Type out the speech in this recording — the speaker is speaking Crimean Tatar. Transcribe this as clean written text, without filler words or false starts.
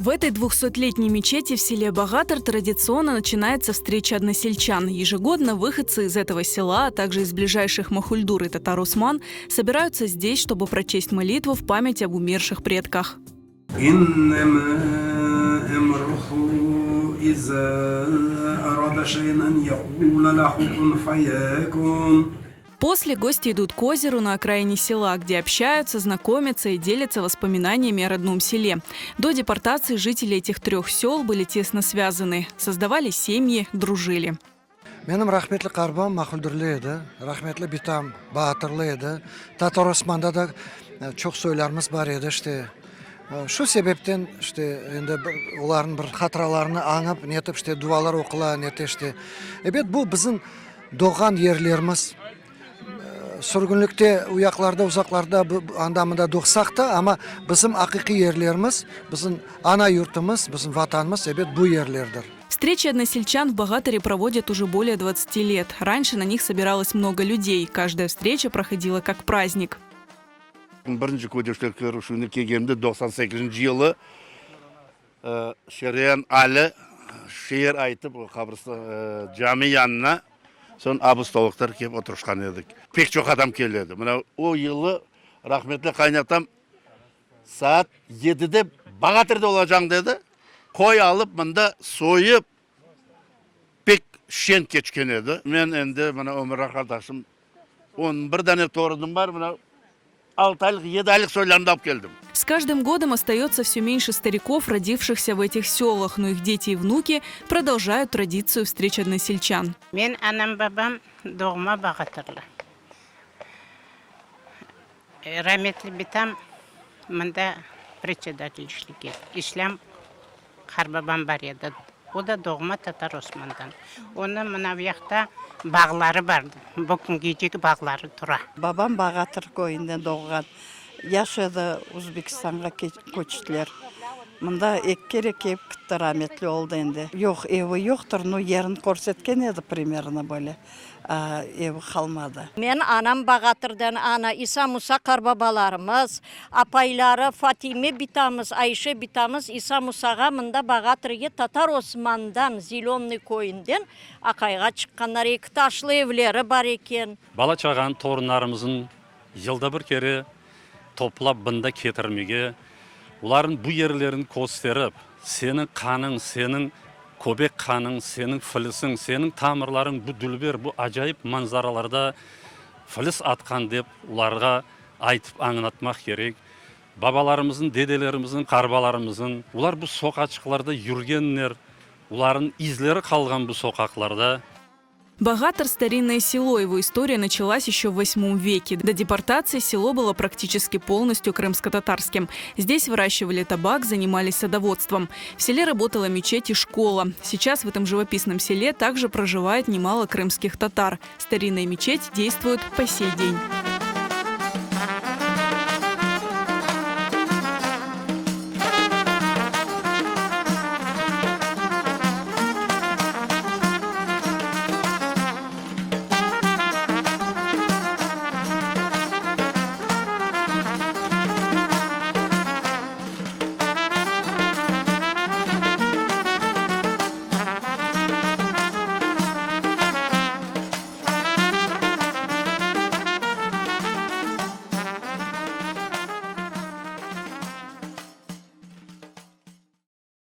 В этой 200-летней мечети в селе Багатыр традиционно начинается встреча односельчан. Ежегодно выходцы из этого села, а также из ближайших Махульдур и Татар-Усман, собираются здесь, чтобы прочесть молитву в память об умерших предках. İnnemâ emruhu izâ arada şey'en en yekûle lehu kun feyekûn. После гости идут к озеру на окраине села, где общаются, знакомятся и делятся воспоминаниями о родном селе. До депортации жители этих трех сел были тесно связаны, создавали семьи, дружили. Menim rahmetli qarbam Mahuldürli edi, rahmetli bitam Baatırlı edi. Tatar Osmanda da çoq soylarımız bar edi, işte. Şu sebepten, işte, endi bir olarnıñ bir hatıralarını añıp, netip, işte, dualar oqula, nete, işte. Ebet, bu bizim doğğan yerlerimiz. Sürgünlikte u yaqlarda, uzaqlarda, anda-mında doğsaq da, amma bizim aqiqiy yerlerimiz, bizim ana yurtumız, bizim Vatanımız, ebet, bu yerlerdir. Встречи односельчан в Багатыре проводят уже более 20 лет. Раньше на них собиралось много людей. Каждая встреча проходила как праздник. Birinci ködeşler körüşüvine kelgenimde 98-nci yılı Şeryan Ali şiir aytıp, o qabristan, cami yanına, soñ abıstolıqlar kelip oturışqan edik. Pek çoq adam kele edi. Mına o yılı rahmetli qaynatam saat yedide Bağatırda olacañ dedi, qoy alıp mında soyıp, pek şeñ keçken edi. Men endi mına ömür arqadaşım, onıñ bir dane torunım bar, mına altı aylıq, yedi aylıq soylarını da alıp keldim. С каждым годом остается все меньше стариков, родившихся в этих селах, но их дети и внуки продолжают традицию встреч односельчан. Men anam babam doğma Bağatırlı. Rametli bitam mında predsedatelь işlegen. İslâm qarbabam bar edi. O da doğma Tatar Osmandan. Onıñ mına bu yaqta bağları bar, bu küngecek bağları tura. Babam Bağatır köyünde doğğan. Yaş edi, Uzbekistanğa köçtiler. Mında eki kere kelip kitti, rametli oldı endi. Yoq, evi yoqtır, no yerini körsetken edi primerno böyle. Evi qalmadı. Men anam Bağatırdan, ana İsa Musa qarbabalarımız, apayları Fatime bitamız, Ayşe bitamız İsa Musağa mında Bağatırge Tatar Osmandan, Zelönnıy köyünden aqayğa çıqqanlar. Eki taşlı evleri bar eken. Bala-çağanı, torunlarımıznı yılda bir kere toplap bında ketirmege, olarnıñ bu yerlerini kösterip, seniñ qanıñ, seniñ köbek qanıñ, seniñ filisiñ, seniñ tamırlarıñ bu dülber, bu acayip manzaralarda filis atqan dep olarğa aytıp añlatmaq kerek. Babalarımıznıñ, dedelerimizniñ, qarbalarımıznıñ, olar bu soqaçıqlarda yürgenler, olarnıñ izleri qalğan bu soqaqlarda. Багатыр – старинное село. Его история началась еще в восьмом веке. До депортации село было практически полностью крымско-татарским. Здесь выращивали табак, занимались садоводством. В селе работала мечеть и школа. Сейчас в этом живописном селе также проживает немало крымских татар. Старинная мечеть действует по сей день.